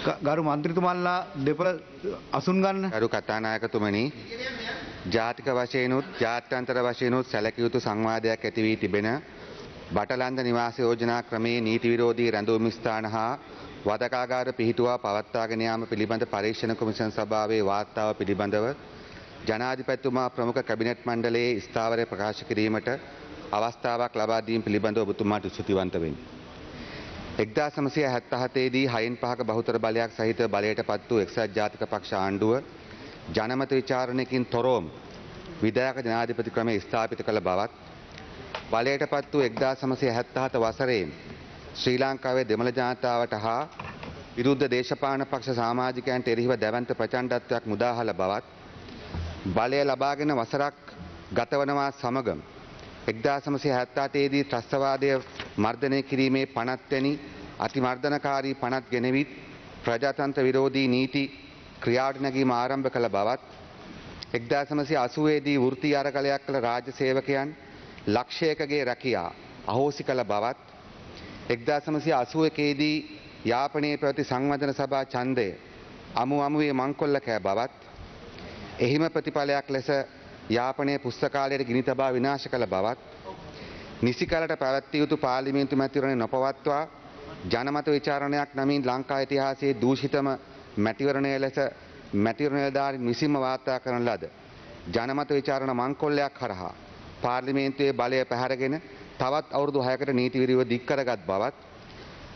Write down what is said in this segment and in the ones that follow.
ගරු මන්ත්‍රීතුමන්ලා දෙපළ අසුන් ගන්න. ගරු කතානායකතුමනි, ජාතික වශයෙන්ුත් ජාත්‍යන්තර වශයෙන්ුත් සැලකිය යුතු සංවාදයක් ඇති වී තිබෙන බටලන්ද නිවාස යෝජනා ක්‍රමයේ නීති විරෝධී රැඳවුම් ස්ථාන හා වදකාගාර පිහිටුවා පවත්වාගෙන යාම පිළිබඳ පරීක්ෂණ කොමිෂන් සභාවේ වාර්තාව පිළිබඳව ජනාධිපතිතුමා ප්‍රමුඛ කැබිනට් මණ්ඩලයේ ස්ථාවරය ප්‍රකාශ කිරීමට අවස්ථාවක් ලබා දීම පිළිබඳව ඔබතුමාට ස්තුතිවන්ත වෙමි. 1977 දී 6න් 5ක බහුතර බලයක් සහිත බලයට පත් වූ එක්සත් ජාතික පක්ෂ ආණ්ඩුව ජනමත විචාරණයකින් තොරවම විධායක ජනාධිපති ක්‍රමය ස්ථාපිත කළ බවත්, බලයට පත් වූ 1977 වසරේ ශ්‍රී ලංකාවේ දෙමළ ජනතාවට හා විරුද්ධ දේශපාලන පක්ෂ සමාජිකයන්ට එරෙහිව දැවැන්ත ප්‍රචණ්ඩත්වයක් මුදාහල බවත්, බලය ලබාගෙන වසරක් ගතවනවා සමගම 1978 දී ත්‍රස්තවාදය මර්ධනය කිරීමේ පනත් වැනි අතිමර්ධනකාරී පනත් ගෙනවිත් ප්‍රජාතන්ත්‍ර විරෝධී නීති ක්‍රියාවට නැගීම ආරම්භ කළ බවත්, 1980 දී වෘත්තීය අරගලයක් කළ රාජ්‍ය සේවකයන් ලක්ෂයකගේ රැකියා අහෝසි කළ බවත්, 1981 දී යාපනයේ පැවති සංවර්ධන සභා ඡන්දය අමු අමුවේ මංකොල්ල කෑ බවත්, එහිම ප්‍රතිඵලයක් ලෙස යාපනයේ පුස්තකාලයට ගිනි තබා විනාශ කළ බවත්, නිසි කලට පැවැත්විය යුතු පාර්ලිමේන්තු මැතිවරණය නොපවත්වා ජනමත විචාරණයක් නමින් ලංකා ඉතිහාසයේ දූෂිතම මැතිවරණය ලෙස මැතිවරණ නිලධාරීන් විසින්ම වාර්තා කරන ලද ජනමත විචාරණ මංකොල්ලයක් හරහා පාර්ලිමේන්තුවේ බලය පැහැරගෙන තවත් අවුරුදු 6කට නීති විරෝධීව දික් කරගත් බවත්,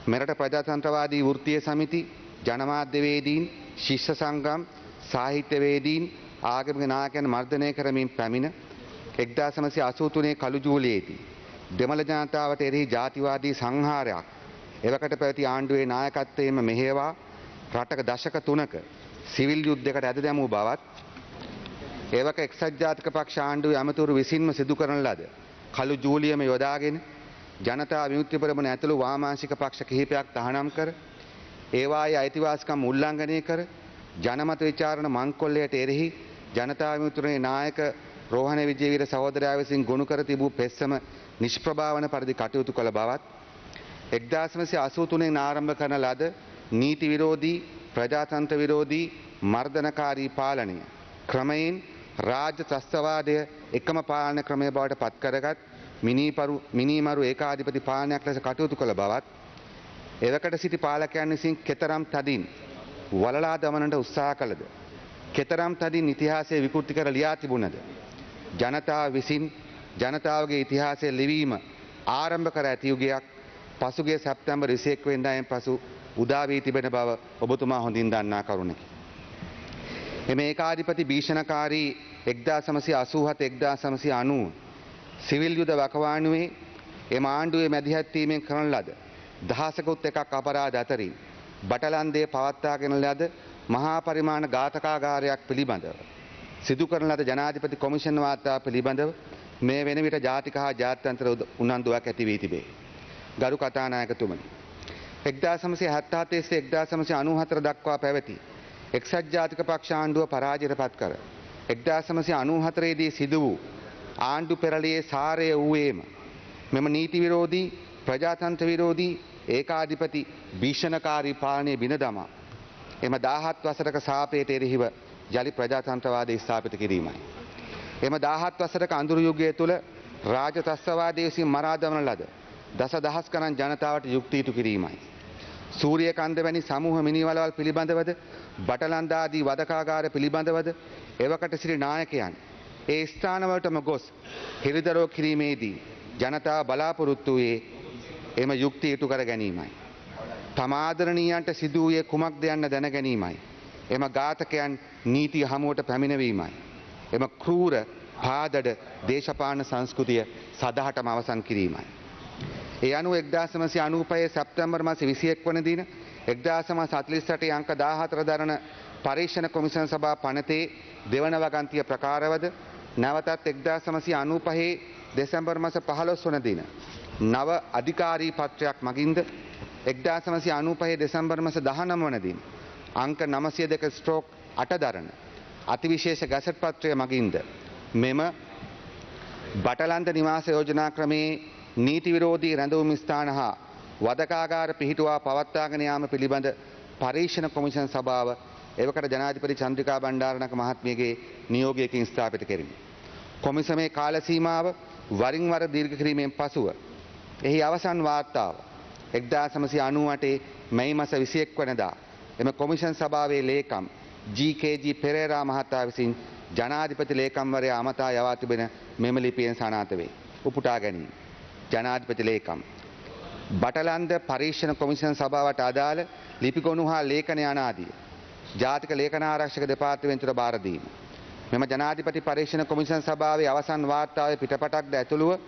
මෙරට ප්‍රජාතන්ත්‍රවාදී වෘත්තීය සමිති, ජනමාධ්‍යවේදීන්, ශිෂ්‍ය සංගම්, සාහිත්‍යවේදීන්, ආගමික නායකයන් මර්ධනය කරමින් පැමිණ 1983 කළු ජූලියේදී දෙමළ ජනතාවට එරෙහි ජාතිවාදී සංහාරයක් එවකට පැවති ආණ්ඩුවේ නායකත්වයෙන්ම මෙහෙයවා රටක දශක 3ක සිවිල් යුද්ධයකට ඇද දැමූ බවත්, එවක එක්සත් ජාතික පක්ෂ ආණ්ඩුවේ ඇමතිවරු විසින්ම සිදු කරන ලද කළු ජූලියම යොදාගෙන ජනතා විමුක්ති පෙරමුණ ඇතුළු වාමාංශික පක්ෂ කිහිපයක් තහනම් කර ඒවායේ අයිතිවාසිකම් උල්ලංඝනය කර ජනමත විචාරණ මංකොල්ලයට එරෙහි ජනතා විමුක්තියේ නායක රෝහණ විජේවීර සහෝදරයා විසින් ගොනු කර තිබූ පෙස්සම නිෂ්ප්‍රභා වන පරිදි කටයුතු කළ බවත්, 1983 ආරම්භ කරන ලද නීති විරෝධී ප්‍රජාතන්ත්‍ර විරෝධී මර්ධනකාරී පාලනය ක්‍රමයෙන් රාජ්‍ය ත්‍රස්තවාදය එකම පාලන ක්‍රමය බවට පත් කරගත් මිනීමරු ඒකාධිපති පාලනයක් ලෙස කටයුතු කළ බවත්, එවකට සිටි පාලකයන් විසින් කෙතරම් තදින් වලලා දමනට උත්සාහ කළද, කෙතරම් තදින් ඉතිහාසය විකෘති කර ලියා තිබුණද, ජනතාව විසින් ජනතාවගේ ඉතිහාසය ලිවීම ආරම්භ කර ඇති යුගයක් පසුගිය සැප්තැම්බර් 21 වෙනිදායින් පසු උදා වී තිබෙන බව ඔබතුමා හොඳින් දන්නා කරුණකි. එම ඒකාධිපති භීෂණකාරී 1987 1990 සිවිල් යුද වකවානුවේ එම ආණ්ඩුවේ මැදිහත් වීමෙන් කරන ලද දහසකුත් එකක් අපරාධ අතරින් බටලන්දේ පවත්වාගෙන ලද මහා පරිමාණ ඝාතකාගාරයක් පිළිබඳව සිදු කරන ලද ජනාධිපති කොමිෂන් වාර්තා පිළිබඳව මේ වෙන විට ජාතික හා ජාත්‍යන්තර උනන්දුවක් ඇති වී තිබේ. ගරු කතානායකතුමනි, 1977 සිට 1994 දක්වා පැවති එක්සත් ජාතික පක්ෂ ආණ්ඩුව පරාජයට පත් කර 1994 දී සිදු වූ ආණ්ඩු පෙරළියේ සාරය වූයේම මෙම නීති විරෝධී ප්‍රජාතන්ත්‍ර විරෝධී ඒකාධිපති භීෂණකාරී පාලනය බිඳ දමා එම 17 වසරක සාපයට එරෙහිව යලි ප්‍රජාතන්ත්‍රවාදය ස්ථාපිත කිරීමයි. එම 17 වසරක අඳුරු යුගය තුළ රාජ ත්‍රස්තවාදය විසින් මරා දමන ලද දස දහස් ගණන් ජනතාවට යුක්ති ඉටු කිරීමයි. සූරියකන්ද වැනි සමූහ මිනීවලවල් පිළිබඳවද බටලන්ද ආදී වදකාගාර පිළිබඳවද එවකට සිටි නායකයන් ඒ ස්ථානවලටම ගොස් හෙළිදරව් කිරීමේදී ජනතාව බලාපොරොත්තු වූයේ එම යුක්ති ඉටු කර ගැනීමයි. තම ආදරණීයන්ට සිදු වූයේ කුමක්ද යන්න දැන ගැනීමයි. එම ඝාතකයන් නීතිය හමුවට පැමිණවීමයි. එම ක්‍රූර පාදඩ දේශපාලන සංස්කෘතිය සදහටම අවසන් කිරීමයි. ඒ අනුව 1995 සැප්තැම්බර් මාස 21 වන දින 1948 අංක 14 දරන පරීක්ෂණ කොමිෂන් සභා පනතේ දෙවන වගන්තිය ප්‍රකාරවද නැවතත් 1995 දෙසැම්බර් මාස 15 වන දින නව අධිකාරී පත්‍රයක් මගින්ද 1995 දෙසැම්බර් මාස 19 වන දින අංක 902/8 දරන අතිවිශේෂ ගැසට් පත්‍රය මගින්ද මෙම බටලන්ද නිවාස යෝජනා ක්‍රමයේ නීති විරෝධී රැඳවුම් ස්ථාන හා වදකාගාර පිහිටුවා පවත්වාගෙන යාම පිළිබඳ පරීක්ෂණ කොමිෂන් සභාව එවකට ජනාධිපති චන්ද්‍රිකා බණ්ඩාරනායක මහත්මියගේ නියෝගයකින් ස්ථාපිත කෙරිණි. කොමිසමේ කාල සීමාව වරින් වර දීර්ඝ කිරීමෙන් පසුව එහි අවසන් වාර්තාව 1998 මැයි මාස 21 වනදා එම කොමිෂන් සභාවේ ලේකම් ජී.කේ.ජී. පෙරේරා මහතා විසින් ජනාධිපති ලේකම්වරයා අමතා යවා තිබෙන මෙම ලිපියෙන් සනාථ වේ. උපුටා ගැනීම. ජනාධිපති ලේකම් බටලන්ද පරීක්ෂණ කොමිෂන් සභාවට අදාළ ලිපිගොනු හා ලේඛන යනාදිය ජාතික ලේඛන ආරක්ෂක දෙපාර්තමේන්තුවට භාර දීම. මෙම ජනාධිපති පරීක්ෂණ කොමිෂන් සභාවේ අවසන් වාර්තාවේ පිටපටක්ද ඇතුළුව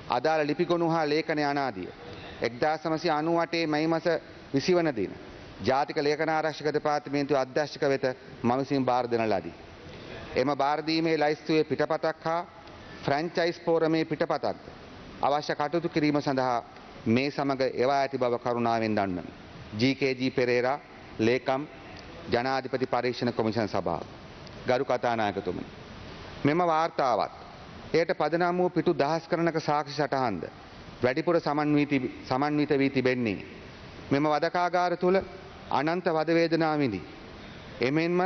අදාළ ලිපිගොනු හා ලේඛන යනාදිය 1998 මැයි මාස 20 වන දින ජාතික ලේඛන ආරක්ෂක දෙපාර්තමේන්තුවේ අධ්‍යක්ෂක වෙත මම විසින් භාර දෙන ලදී. එම භාර දීමේ ලැයිස්තුවේ පිටපතක් හා ෆ්‍රැන්චයිස් ෆෝරමේ පිටපතක්ද අවශ්‍ය කටයුතු කිරීම සඳහා මේ සමග එවා ඇති බව කරුණාවෙන් දන්වමි. ජී.කේ.ජී. පෙරේරා, ලේකම්, ජනාධිපති පරීක්ෂණ කොමිෂන් සභාව. ගරු කතානායකතුමනි, මෙම වාර්තාවත් එයට පදනම් වූ පිටු දහස් ගණනක සාක්ෂි සටහන්ද වැඩිපුර සමන්විත වී තිබෙන්නේ මෙම වදකාගාර තුළ අනන්ත වද වේදනා විඳි එමෙන්ම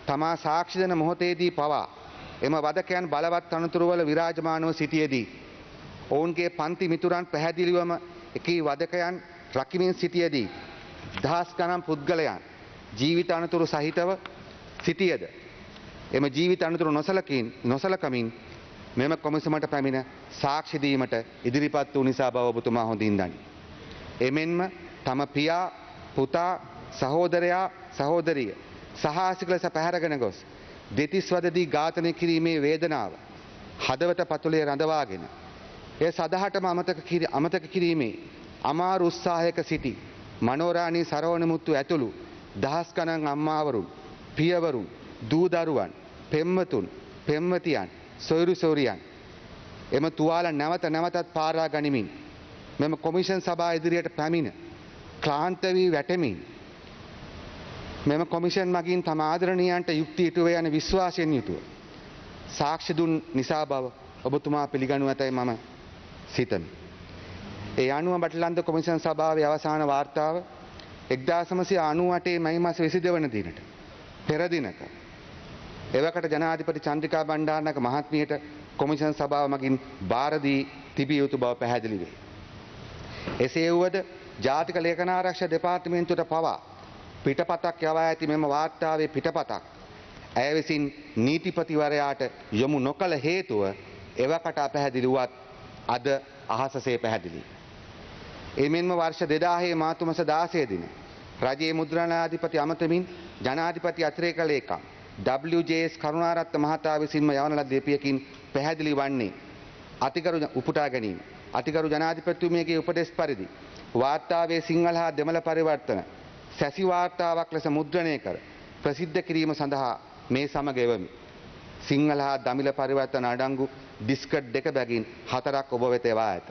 තමා සාක්ෂි දෙන මොහොතේදී පවා එම වදකයන් බලවත් තනතුරුවල විරාජමානව සිටියේදී ඔවුන්ගේ පන්ති මිතුරන් පැහැදිලිවම එකී වදකයන් රකිමින් සිටියේදී දහස් ගණන් පුද්ගලයන් ජීවිත අනතුරු සහිතව සිටියද එම ජීවිත අනතුරු නොසලකමින් මෙම කොමිසමට පැමිණ සාක්ෂි දීමට ඉදිරිපත් වූ නිසා බව ඔබතුමා හොඳින් දනි. එමෙන්ම තම පියා, පුතා, සහෝදරයා, සහෝදරිය සහාසික ලෙස පැහැරගෙන ගොස් දෙතිස් වදදී ඝාතනය කිරීමේ වේදනාව හදවත පතුලේ රඳවාගෙන එය සදහටම අමතක කිරීමේ අමාරු උත්සාහයක සිටි මනෝරාණී සරවණමුත්තු ඇතුළු දහස් ගණන් අම්මාවරුන්, පියවරුන්, දූ දරුවන්, පෙම්වතුන්, පෙම්වතියන්, සොයුරු සොයුරියන් එම තුවාල නැවත නැවතත් පාරා ගනිමින් මෙම කොමිෂන් සභා ඉදිරියට පැමිණ ක්ලාන්ත වී වැටෙමින් මෙම කොමිෂන් මගින් තම ආදරණීයන්ට යුක්තිය ඉටු වේ යන විශ්වාසයෙන් යුතුව සාක්ෂි දුන් නිසා බව ඔබතුමා පිළිගනු ඇතැයි මම සිතමි. ඒ අනුව බටලන්ද කොමිෂන් සභාවේ අවසාන වාර්තාව 1998 මැයි මාස 22 වන දිනට පෙර දිනක එවකට ජනාධිපති චන්ද්‍රිකා බණ්ඩාරනායක මහත්මියට කොමිෂන් සභාව මගින් භාර දී තිබිය යුතු බව පැහැදිලි වේ. එසේ වුවද ජාතික ලේඛන ආරක්ෂක දෙපාර්තමේන්තුවට පවා පිටපතක් යවා ඇති මෙම වාර්තාවේ පිටපතක් ඇය විසින් නීතිපතිවරයාට යොමු නොකළ හේතුව එවකට අපැහැදිලි වුවත් අද අහසසේ පැහැදිලි. එමෙන්ම වර්ෂ 2000 මාර්තු මාස 16 දින රජයේ මුද්‍රණාධිපති අමතමින් ජනාධිපති අතිරේක ලේකම් WJS Karunaratne මහතා විසින්ම යවන ලද ලිපියකින් පැහැදිලි වන්නේ අතිගරු උපුටා ගැනීම අතිගරු ජනාධිපතිතුමියගේ උපදෙස් පරිදි වාර්තාවේ සිංහල හා දෙමළ පරිවර්තන සැසි වාර්තාවක් ලෙස මුද්‍රණය කර ප්‍රසිද්ධ කිරීම සඳහා මේ සමග එවමි. සිංහල හා දමිළ පරිවර්තන අඩංගු ඩිස්කට් දෙක බැගින් 4ක් ඔබ වෙත එවා ඇත.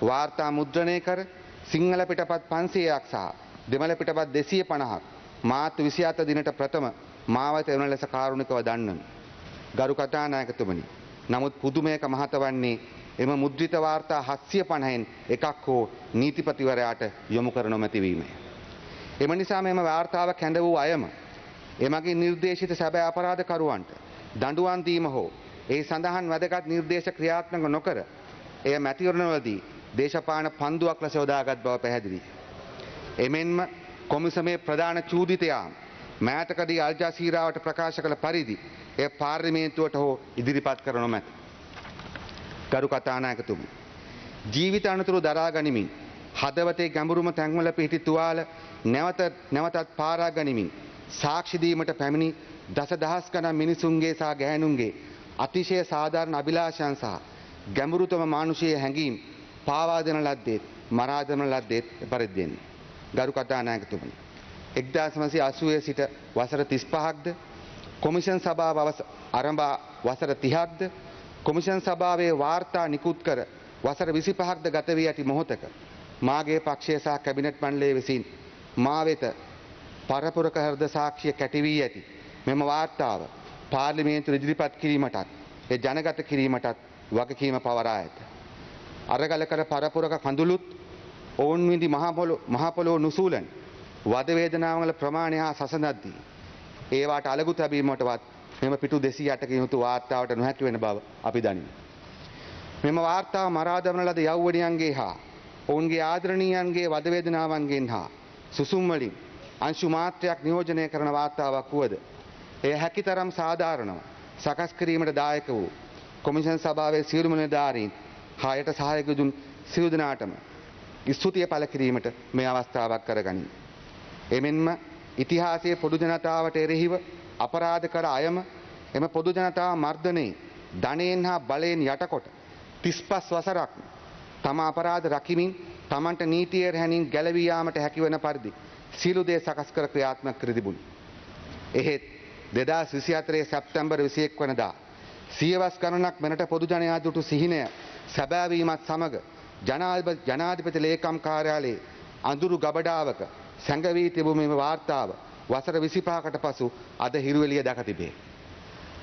වාර්තා මුද්‍රණය කර සිංහල පිටපත් 500ක් සහ දෙමළ පිටපත් 250ක් මාර්තු 27 දිනට ප්‍රථම මාවත එවන ලෙස කාරුණිකව දන්වමි. ගරු කතානායකතුමනි, නමුත් පුදුමයක මහත වන්නේ එම මුද්‍රිත වාර්තා 750න් එකක් හෝ නීතිපතිවරයාට යොමු කර නොමැති වීමය. එම නිසා මෙම වාර්තාව කැඳ වූ අයම එමගින් නිර්දේශිත සැබෑ අපරාධකරුවන්ට දඬුවම් දීම හෝ ඒ සඳහන් වැදගත් නිර්දේශ ක්‍රියාත්මක නොකර එය මැතිවරණවලදී දේශපාලන පන්දුවක් ලෙස යොදාගත් බව පැහැදිලිය. එමෙන්ම කොමිසමේ ප්‍රධාන චූදිතයා මෑතකදී අල් ජසීරාවට ප්‍රකාශ කළ පරිදි එය පාර්ලිමේන්තුවට හෝ ඉදිරිපත් කර නොමැත. ගරු කතානායකතුමනි, ජීවිත අනතුරු දරා ගනිමින් හදවතේ ගැඹුරුම තැන්වල පිහිටි තුවාල නැවත නැවතත් පාරා ගනිමින් සාක්ෂි දීමට පැමිණි දසදහස් ගණන් මිනිසුන්ගේ සහ ගැහැණුන්ගේ අතිශය සාධාරණ අභිලාෂයන් සහ ගැඹුරුතම මානුෂීය හැඟීම් පාවා දෙන ලද්දේත් මරා දමන ලද්දේත් එපරිද්දෙනි. ගරු කතානායකතුමනි, 1980 සිට වසර 35ක්ද කොමිෂන් සභාව ආරම්භ වසර 30ක්ද කොමිෂන් සභාවේ වාර්තා නිකුත් කර වසර 25ක්ද ගත වී ඇති මොහොතක මාගේ පක්ෂය සහ කැබිනට් මණ්ඩලය විසින් මා වෙත පරපුරක හෘද සාක්ෂිය කැටි වී ඇති මෙම වාර්තාව පාර්ලිමේන්තුවට ඉදිරිපත් කිරීමටත් ඒ ජනගත කිරීමටත් වගකීම පවරා ඇත. අරගල කර පරපුරක කඳුළුත් ඔවුන් විඳි මහ පොළොව නුසූලන් වද වේදනාවල ප්‍රමාණය හා සසඳද්දී ඒවාට අලගු තැබීමටවත් මෙම පිටු 208කින් යුතු වාර්තාවට නොහැකි වෙන බව අපි දනිමු. මෙම වාර්තාව මරා දමන ලද යෞවනයන්ගේ හා ඔවුන්ගේ ආදරණීයන්ගේ වද වේදනාවන්ගෙන් හා සුසුම් වලින් අංශු මාත්‍රයක් නියෝජනය කරන වාර්තාවක් වුවද එය හැකිතරම් සාධාරණව සකස් කිරීමට දායක වූ කොමිෂන් සභාවේ සියලුම නිලධාරීන් හා යට සහායක දුන් සියලු දෙනාටම ස්තුතිය පළ කිරීමට මේ අවස්ථාවක් කරගනී. එමෙන්ම ඉතිහාසයේ පොදු ජනතාවට එරෙහිව අපරාධ කර අයම එම පොදු ජනතාව මර්ධනයේ ධනයෙන් හා බලයෙන් යටකොට 35 වසරක් තම අපරාධ රකිමින් තමන්ට නීතිය රැහැනින් ගැලවී යාමට හැකිවන පරිදි සියලු දේ සකස් කර ක්‍රියාත්මක කර තිබුණි. එහෙත් 2024 සැප්තැම්බර් 21 වනදා සියවස් ගණනක් මෙරට පොදු ජනයා දුටු සිහිනය සැබෑවීමත් සමග ජනාධිපති ලේකම් කාර්යාලයේ අඳුරු ගබඩාවක සැඟවී තිබූ මෙම වාර්තාව වසර 25කට පසු අද හිරු එළිය දැක තිබේ.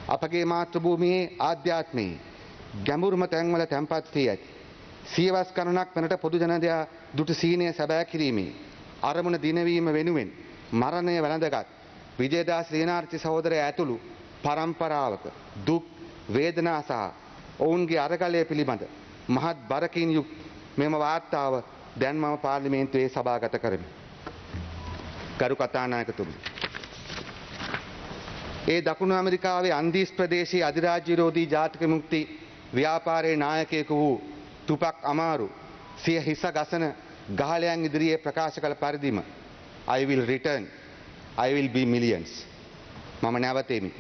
අපගේ මාතෘභූමියේ ආධ්‍යාත්මයේ ගැඹුරුම තැන්වල තැන්පත් වී ඇති සියවස් ගණනක් මෙරට පොදු ජනයා දුටු සිහිනය සැබෑ කිරීමේ අරමුණ දිනවීම වෙනුවෙන් මරණය වැළඳගත් විජේදාස ලියනාරච්චි සහෝදරයා ඇතුළු පරම්පරාවක දුක් වේදනා සහ ඔවුන්ගේ අරගලය පිළිබඳ මහත් බරකින් යුක් මෙම වාර්තාව දැන් මම පාර්ලිමේන්තුවේ සභාගත කරමි. ගරු කතානායකතුමනි, ඒ දකුණු ඇමරිකාවේ අන්දීස් ප්‍රදේශයේ අධිරාජ්‍ය විරෝධී ජාතික විමුක්ති ව්‍යාපාරයේ නායකයෙකු වූ තුපක් අමාරු සිය හිස ගසන ගහලයන් ඉදිරියේ ප්‍රකාශ කළ පරිදිම I will return, I will be millions. මම නැවතෙමි.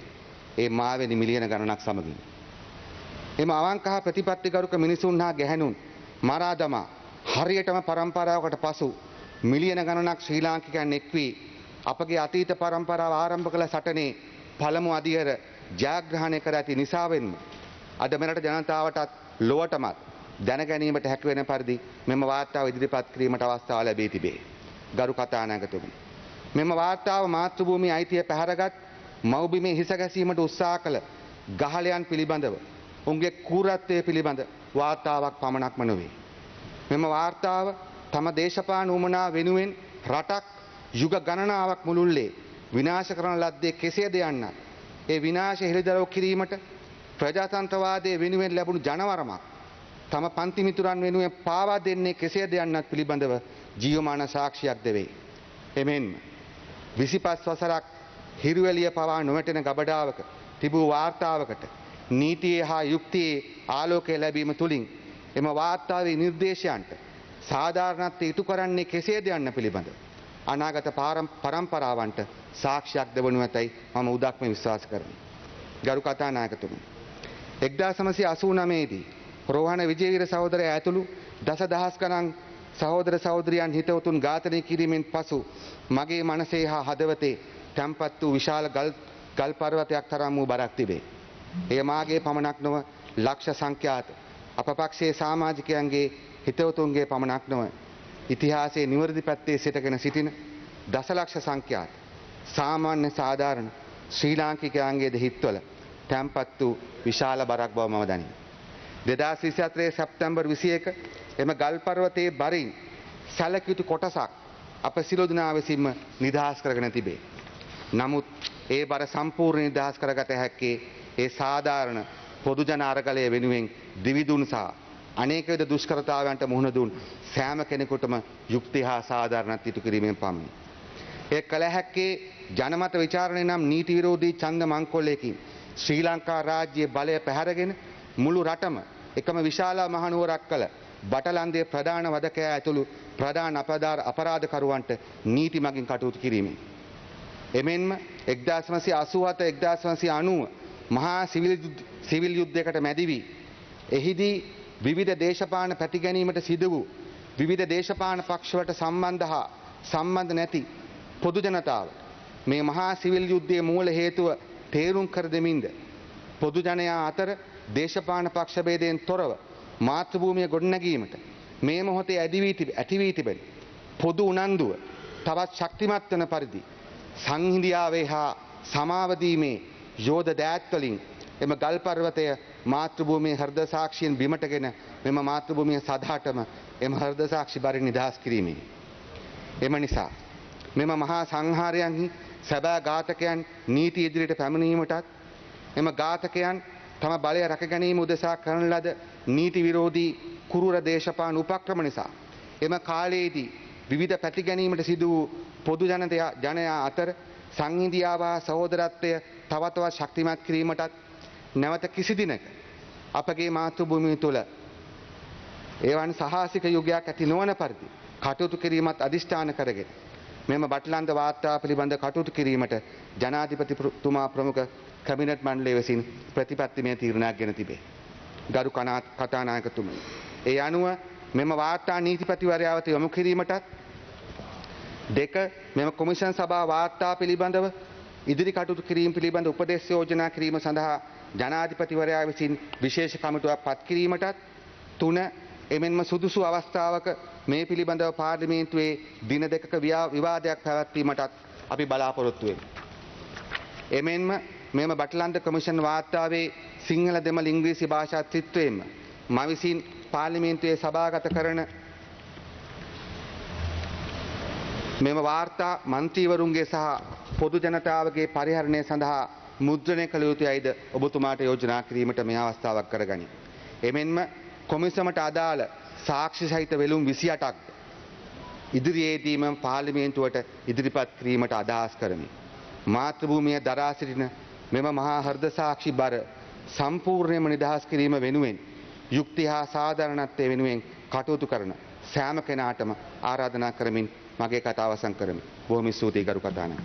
ඒ මාවෙනි මිලියන ගණනක් සමගින්. එම අවංක හා ප්‍රතිපත්තිගරුක මිනිසුන් හා ගැහැණුන් මරා දමා හරියටම පරම්පරාවකට පසු මිලියන ගණනක් ශ්‍රී ලාංකිකයන් එක් වී අපගේ අතීත පරම්පරාව ආරම්භ කළ සටනේ පළමු අදියර ජයග්‍රහණය කර ඇති නිසාවෙන්ම අද මෙරට ජනතාවටත් ලොවටමත් දැන ගැනීමට හැකි වෙන පරිදි මෙම වාර්තාව ඉදිරිපත් කිරීමට අවස්ථාව ලැබී තිබේ. ගරු කතානායකතුමනි, මෙම වාර්තාව මාතෘභූමියේ අයිතිය පැහැරගත් මව්බිමේ හිස ගැසීමට උත්සාහ කළ ගහලයන් පිළිබඳව ඔවුන්ගේ කූරත්වය පිළිබඳ වාර්තාවක් පමණක්ම නොවේ. මෙම වාර්තාව තම දේශපාලන උවමනා වෙනුවෙන් රටක් යුග ගණනාවක් මුළුල්ලේ විනාශ කරන ලද්දේ කෙසේද යන්නත්, ඒ විනාශ හෙළිදරව් කිරීමට ප්‍රජාතන්ත්‍රවාදයේ වෙනුවෙන් ලැබුණු ජනවරමක් තම පන්ති මිතුරන් වෙනුවෙන් පාවා දෙන්නේ කෙසේද යන්නත් පිළිබඳව ජීවමාන සාක්ෂියක් දෙවේ. එමෙන්ම 25 වසරක් හිරුවැලිය පවා නොවැටෙන ගබඩාවක තිබූ වාර්තාවකට නීතියේ හා යුක්තියේ ආලෝකය ලැබීම තුළින් එම වාර්තාවේ නිර්දේශයන්ට සාධාරණත්වය ඉටු කරන්නේ කෙසේද යන්න පිළිබඳ අනාගත පරම්පරාවන්ට සාක්ෂියක් දෙවනු ඇතැයි මම උදක්ම විශ්වාස කරමි. ගරු කතානායකතුමනි, 1989 දී රෝහණ විජේවීර සහෝදරයා ඇතුළු දසදහස් ගණන් සහෝදර සහෝදරියන් හිතවතුන් ඝාතනය කිරීමෙන් පසු මගේ මනසේ හා හදවතේ තැන්පත් වූ විශාල ගල් පර්වතයක් තරම් වූ බරක් තිබේ. එය මාගේ පමණක් නොව ලක්ෂ සංඛ්‍යාත අප පක්ෂයේ සමාජිකයන්ගේ හිතවතුන්ගේ පමණක් නොව ඉතිහාසයේ නිවැරදි පැත්තේ සිටගෙන සිටින දසලක්ෂ සංඛ්‍යාත සාමාන්‍ය සාධාරණ ශ්‍රී ලාංකිකයන්ගේ හිත්වල තැන්පත් වූ විශාල බරක් බව මම දනිමි. 2024 සැප්තැම්බර් 21 එම ගල් පර්වතයේ බරින් සැලකිය යුතු කොටසක් අප සියලු දෙනා විසින්ම නිදහස් කරගෙන තිබේ. නමුත් ඒ බර සම්පූර්ණ නිදහස් කරගත හැක්කේ ඒ සාධාරණ පොදු ජන අරගලය වෙනුවෙන් දිවිදුන් සහ අනේක විද දුෂ්කරතාවයන්ට මුහුණ දුන් සෑම කෙනෙකුටම යුක්තිය හා සාධාරණත්වය ඉටු කිරීමෙන් පමණි. එය කළ හැක්කේ ජනමත විචාරණය නම් නීති විරෝධී ඡන්ද මංකොල්ලයකින් ශ්‍රී ලංකා රාජ්‍යයේ බලය පැහැරගෙන මුළු රටම එකම විශාල මහනුවරක් කළ බටලන්දේ ප්‍රධාන වදකයා ඇතුළු ප්‍රධාන අපරාධකරුවන්ට නීති මගින් කටයුතු කිරීමෙන්. එමෙන්ම 1987 1990 මහා සිවිල් යුද්ධයකට මැදි වී එහිදී විවිධ දේශපාලන පැති ගැනීමට සිදු වූ විවිධ දේශපාලන පක්ෂවලට සම්බන්ධ හා සම්බන්ධ නැති පොදු ජනතාව මේ මහා සිවිල් යුද්ධයේ මූල හේතුව තේරුම් කර දෙමින්ද පොදු ජනයා අතර දේශපාලන පක්ෂ භේදයෙන් තොරව මාතෘභූමිය ගොඩනැගීමට මේ මොහොතේ ඇති වී තිබෙන පොදු උනන්දුව තවත් ශක්තිමත් වන පරිදි සංහිඳියාවේ හා සමාව දීමේ යෝධ දෑත්වලින් එම ගල් පර්වතය මාතෘභූමියේ හෘද සාක්ෂියෙන් බිමටගෙන මෙම මාතෘභූමිය සදාටම එම හෘද සාක්ෂි බරින් නිදහස් කිරීමේ. එම නිසා මෙම මහා සංහාරයන්හි සැබෑ ඝාතකයන් නීති ඉදිරියට පැමිණීමටත් එම ඝාතකයන් තම බලය රැක ගැනීම උදෙසා කරන ලද නීති විරෝධී කුරුර දේශපාලන උපක්‍රම නිසා එම කාලයේදී විවිධ පැති ගැනීමට සිදු වූ පොදු ජනයා අතර සංහිඳියාව හා සහෝදරත්වය තව තවත් ශක්තිමත් කිරීමටත් නැවත කිසි දිනක අපගේ මාතෘභූමිය තුළ එවන් සාහසික යුගයක් ඇති නොවන පරිදි කටයුතු කිරීමත් අදිෂ්ඨාන කරගෙන මෙම බටලන්ද වාර්තා පිළිබඳ කටයුතු කිරීමට ජනාධිපතිතුමා ප්‍රමුඛ කැබිනට් මණ්ඩලය විසින් ප්‍රතිපත්තිමය තීරණයක් ගෙන තිබේ. ගරු කතානායකතුමනි, ඒ අනුව මෙම වාර්තා නීතිපතිවරයා වෙත යොමු කිරීමටත්, දෙක මෙම කොමිෂන් සභා වාර්තා පිළිබඳව ඉදිරි කටයුතු කිරීම පිළිබඳ උපදෙස් යෝජනා කිරීම සඳහා ජනාධිපතිවරයා විසින් විශේෂ කමිටුවක් පත් කිරීමටත්, තුන එමෙන්ම සුදුසු අවස්ථාවක මේ පිළිබඳව පාර්ලිමේන්තුවේ දින දෙකක විවාදයක් පැවැත්වීමටත් අපි බලාපොරොත්තු වෙමු. එමෙන්ම මෙම බටලන්ද කොමිෂන් වාර්තාවේ සිංහල දෙමළ ඉංග්‍රීසි භාෂා ත්‍රිත්වයෙන්ම මා විසින් පාර්ලිමේන්තුවේ සභාගත කරන මෙම වාර්තා මන්ත්‍රීවරුන්ගේ සහ පොදු ජනතාවගේ පරිහරණය සඳහා මුද්‍රණය කළ යුතුයයිද ඔබතුමාට යෝජනා කිරීමට මේ අවස්ථාවක් කරගනි. එමෙන්ම කොමිසමට අදාළ සාක්ෂි සහිත වෙලුම් 28ක් ඉදිරියේදීම පාර්ලිමේන්තුවට ඉදිරිපත් කිරීමට අදහස් කරමි. මාතෘභූමිය දරා සිටින මෙම මහා හෘද සාක්ෂි බර සම්පූර්ණයෙන්ම නිදහස් කිරීම වෙනුවෙන් යුක්තිය හා සාධාරණත්වය වෙනුවෙන් කටයුතු කරන සෑම කෙනාටම ආරාධනා කරමින් මගේ කතාව අවසන් කරමි. බොහොම ස්තුතියි ගරු කතානායක.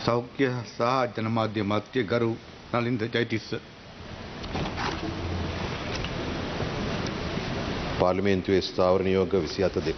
සෞඛ්‍ය සහ ජනමාධ්‍ය අමාත්‍ය ගරු නලින්ද ජයතිස්ස. පාර්ලිමේන්තුවේ ස්ථාවර නියෝග 27 2